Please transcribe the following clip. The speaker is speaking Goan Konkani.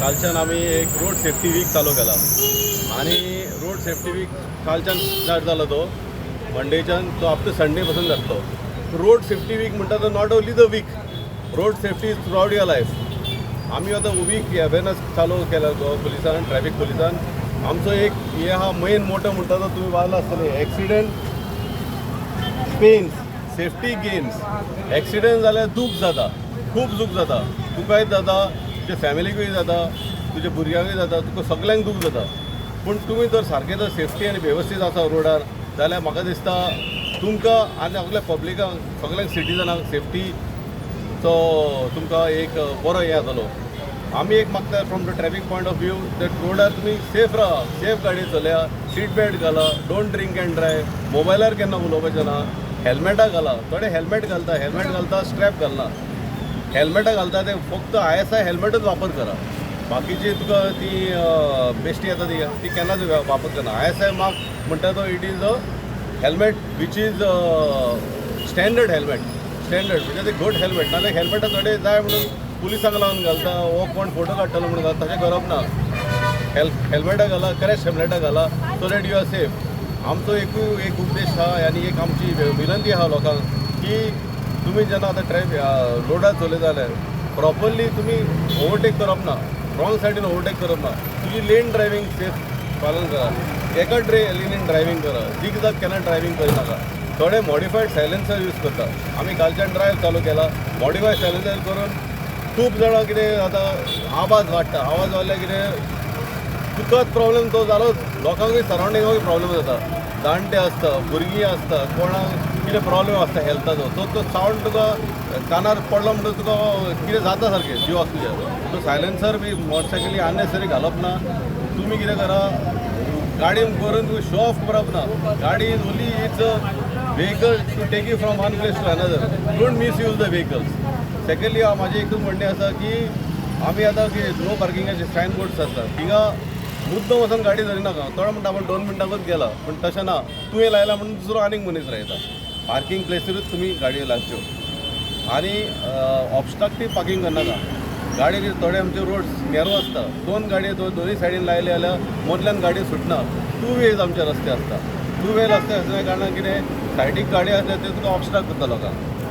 कालच्यान आमी एक रोड सेफ्टी वीक चालू केला आनी रोड सेफ्टी वीक कालच्यान स्टार्ट जालो, तो मंडेच्यान तो अप टू संडे पासून जातलो. रोड सेफ्टी वीक म्हणटा तो not only the week, road safety is throughout your life. आमी आतां वीक अवेरनस चालू केला गोवा पुलिसान, ट्रॅफिक पुलिसान. आमचो एक हे आहा मेन मोटो म्हणटा तो तुमी वाचला आसतलें, accident pains, safety gains. Accident जाल्यार दूख जाता, खूब दूख जाता. तुकाय जाता, तुज्या फॅमिलीकूय जाता, तुज्या भुरग्यांकूय जाता, तुका सगल्यांक दूख जाता. पूण तुमी जर सारकें जर सेफ्टी आनी वेवस्थीत आसा रोडार जाल्यार म्हाका दिसता तुमकां आनी सगल्या पब्लिकांक, सगल्यांक सिटीजनांक सेफ्टीचो तुमकां एक बरो हें जातलो. आमी एक मागता from the traffic point of view that रोडार तुमी सेफ रावा, सेफ गाडी चलया, सीट बेल्ट घाला, don't drink and drive, मोबायलार केन्ना उलोवपाचें ना, हेल्मेटां घाला. थोडे हेल्मेट घालता, हेल्मेट घालता, स्ट्रॅप घालना. हेल्मेटां घालता ते फक्त आयएसआय हेल्मेटूच वापर करा. बाकीची तुका ती बेश्टी येता ती ती केन्नाच वापर करना. आयएसआय मार्क म्हणटा तो it is a helmet which is standard helmet. Standard म्हणजे ते घट हेल्मेट. नाल्यार हेल्मेटां थोडे जाय म्हणून पुलिसांक लावन घालता वो कोण फोटो काडटलो म्हणून घालता, तशें करप ना. हेल्मेटां घाला, करेक्ट हेल्मेटां घाला so that you are safe. आमचो एकूय एक उद्देश आहा आनी एक आमची विनंती आहा लोकांक की तुमी जेन्ना आतां ट्रॅफिक रोडार चलयता जाल्यार प्रॉपरली तुमी ओवरटेक करप ना, रॉंग सायडीन ओवरटेक करप ना. तुजी लेन ड्रायव्हींग सेफ पालन करा, एका लेनीन ड्रायव्हींग करा, झिगझॅग केन्ना ड्रायव्हींग करिनाका. थोडे मॉडिफायड सायलेन्सर यूज करता. आमी कालच्यान ड्रायव्ह चालू केला. मॉडिफायड सायलेन्सर करून खूब जाणां कितें आतां आवाज वाडटा. आवाज वाडल्यार कितें, तुकाच प्रॉब्लेम तो जालोच, लोकांकूय सरावंडिंगाकूय प्रॉब्लेम जाता. जाणटे आसता, भुरगीं आसता, कोणाक कितें प्रॉब्लेम आसता हेल्थाचो, सो तो सावंड तुका कानार पडलो म्हणटकच तुका कितें जाता सारकें जिवाक तुज्या. सो सायलेन्सर बी मोटरसायकली अननेसरी घालप ना. तुमी कितें करा, गाडी करून तुमी शो ऑफ करप ना. गाडी is only it's a vehicle to take you from one place to another. Don't misuse the vehicles. Secondly, म्हाजें एकूच म्हणणें आसा की आमी आतां की नो पार्किंगाचे सायन बोर्ड्स आसता, थिंगा मुद्दम वचून गाडी धरिनाका. थोडो म्हणटा आपूण 2 मिनटांकूच गेला, पूण तशें ना. तुवें लायला म्हणून दुसरो आनीक मनीस लायता. पार्कींग प्लेसीरूच तुमी गाडयो लावच्यो आनी ऑबस्ट्रक्टीव पार्कींग करनाका. गाडी थोडे आमचे रोड्स नॅरो आसता. दोन गाडयो दोनूय सायडीन लायले जाल्यार मदल्यान गाडी सुटना. टू वेज आमचे रस्ते आसता. टू वे रस्ते आसल्या कारणान कितें, सायडीक गाडी आसल्यार ते तुका ऑबस्ट्रक्ट करता लोकांक.